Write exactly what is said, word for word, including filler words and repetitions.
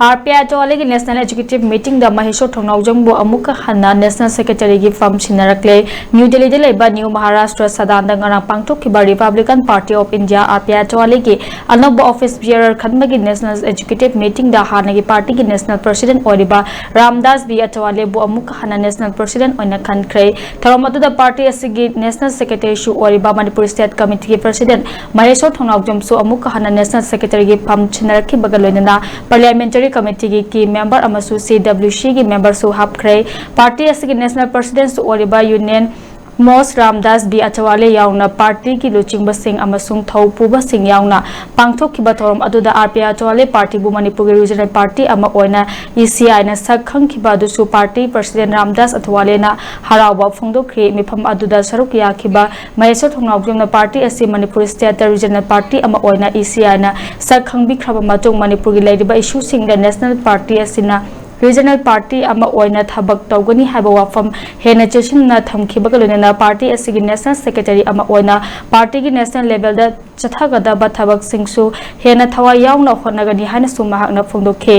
R P I ꯑꯆꯧꯋꯥꯂꯦꯒꯤ National Executive Meeting ꯗ ꯃꯍꯦꯁꯣꯔ ꯊꯣꯡꯅꯥꯎꯖꯝꯕꯨ ꯑꯃꯨꯛꯀ ꯍꯟꯅ National Secretary ꯒꯤ ꯐꯝ ꯁꯤꯟꯅꯔꯛꯂꯦ꯫ ꯅ꯭ꯌꯨ ꯗꯦꯜꯂꯤꯗ ꯂꯩꯕ ꯅ꯭ꯌꯨ ꯃꯍꯥꯔꯥꯁꯇ꯭ꯔ ꯁꯗꯥꯟꯗ ꯉꯔꯥꯡ ꯄꯥꯡꯊꯣꯛꯈꯤꯕ Republican Party of India, R P I, ꯑꯆꯧꯋꯥꯂꯦꯒꯤ ꯑꯅꯧꯕ office bearer ꯈꯟꯕꯒꯤ National Executive Meeting ꯗ ꯍꯥꯟꯅꯒꯤ party ꯒꯤ National President ꯑꯣꯏꯔꯤꯕ ꯔꯥꯝꯗꯥꯁ ꯕꯤ ꯑꯆꯧꯋꯥꯂꯦꯕꯨ ꯑꯃꯨꯛꯀ ꯍꯟꯅ National President ꯑꯣꯏꯅ ꯈꯟꯈ꯭ꯔꯦ꯫ ꯊꯧꯔꯝ ꯑꯗꯨꯗ party ꯑꯁꯤꯒꯤ National Secretary ꯁꯨ ꯑꯣꯏꯔꯤꯕ ꯃꯅꯤꯄꯨꯔ State Committee ꯒꯤ President ꯃꯍꯦꯁꯣꯔ ꯊꯣꯡꯅꯥꯎꯖꯝꯁꯨ ꯑꯃꯨꯛꯀ ꯍꯟꯅ National Secretary ꯒꯤ ꯐꯝ ꯁꯤꯟꯅꯔꯛꯈꯤꯕꯒ ꯂꯣꯏꯅꯅ Parliamentary Committee ꯒꯤ key member ꯑꯃꯁꯨ C W C ꯒꯤ member ꯁꯨ ꯍꯥꯞꯈ꯭ꯔꯦ꯫ Party ꯑꯁꯤꯒꯤ National President ꯁꯨ ꯑꯣꯏꯔꯤꯕ ꯌꯨꯅꯤꯌꯟ ꯃꯣꯁ ꯔꯥꯝꯗꯥꯁ ꯕꯤ ꯑꯆꯧꯋꯥꯂꯦ ꯌꯥꯎꯅ party ꯒꯤ ꯂꯨꯆꯤꯡꯕꯁꯤꯡ ꯑꯃꯁꯨꯡ ꯊꯧ ꯄꯨꯕꯁꯤꯡ ꯌꯥꯎꯅ ꯄꯥꯡꯊꯣꯛꯈꯤꯕ ꯊꯧꯔꯝ ꯑꯗꯨꯗ R P I ꯑꯆꯧꯋꯥꯂꯦ party ꯕꯨ ꯃꯅꯤꯄꯨꯔꯒꯤ regional party ꯑꯃ ꯑꯣꯏꯅ E C I ꯅ ꯁꯛ ꯈꯪꯈꯤꯕ ꯑꯗꯨꯁꯨ party President ꯔꯥꯝꯗꯥꯁ ꯑꯊꯋꯥꯂꯦꯅ ꯍꯔꯥꯎꯕ ꯐꯣꯡꯗꯣꯛꯈꯤ꯫ ꯃꯤꯐꯝ ꯑꯗꯨꯗ ꯁꯔꯨꯛ ꯌꯥꯈꯤꯕ ꯃꯍꯦꯁꯣꯔ ꯊꯣꯡꯅꯥꯎꯖꯝꯅ party ꯑꯁꯤ ꯃꯅꯤꯄꯨꯔ state ꯇ regional party ꯑꯃ ꯑꯣꯏꯅ E C I ꯅ ꯁꯛ ꯈꯪꯕꯤꯈ꯭ꯔꯕ ꯃꯇꯨꯡ ꯃꯅꯤꯄꯨꯔꯒꯤ ꯂꯩꯔꯤꯕ issue ꯁꯤꯡꯗ national party ꯑꯁꯤꯅ regional party ꯑꯃ ꯑꯣꯏꯅ ꯊꯕꯛ ꯇꯧꯒꯅꯤ ꯍꯥꯏꯕ ꯋꯥꯐꯝ ꯍꯦꯟꯅ ꯆꯦꯠꯁꯤꯟꯅ ꯊꯝꯈꯤꯕꯒ ꯂꯣꯏꯅꯅ party ꯑꯁꯤꯒꯤ National Secretary ꯑꯃ ꯑꯣꯏꯅ party ꯒꯤ national level ꯗ ꯆꯠꯊꯒꯗꯕ ꯊꯕꯛꯁꯤꯡꯁꯨ ꯍꯦꯟꯅ ꯊꯋꯥꯏ ꯌꯥꯎꯅ ꯍꯣꯠꯅꯒꯅꯤ ꯍꯥꯏꯅꯁꯨ ꯃꯍꯥꯛꯅ ꯐꯣꯡꯗꯣꯛꯈꯤ꯫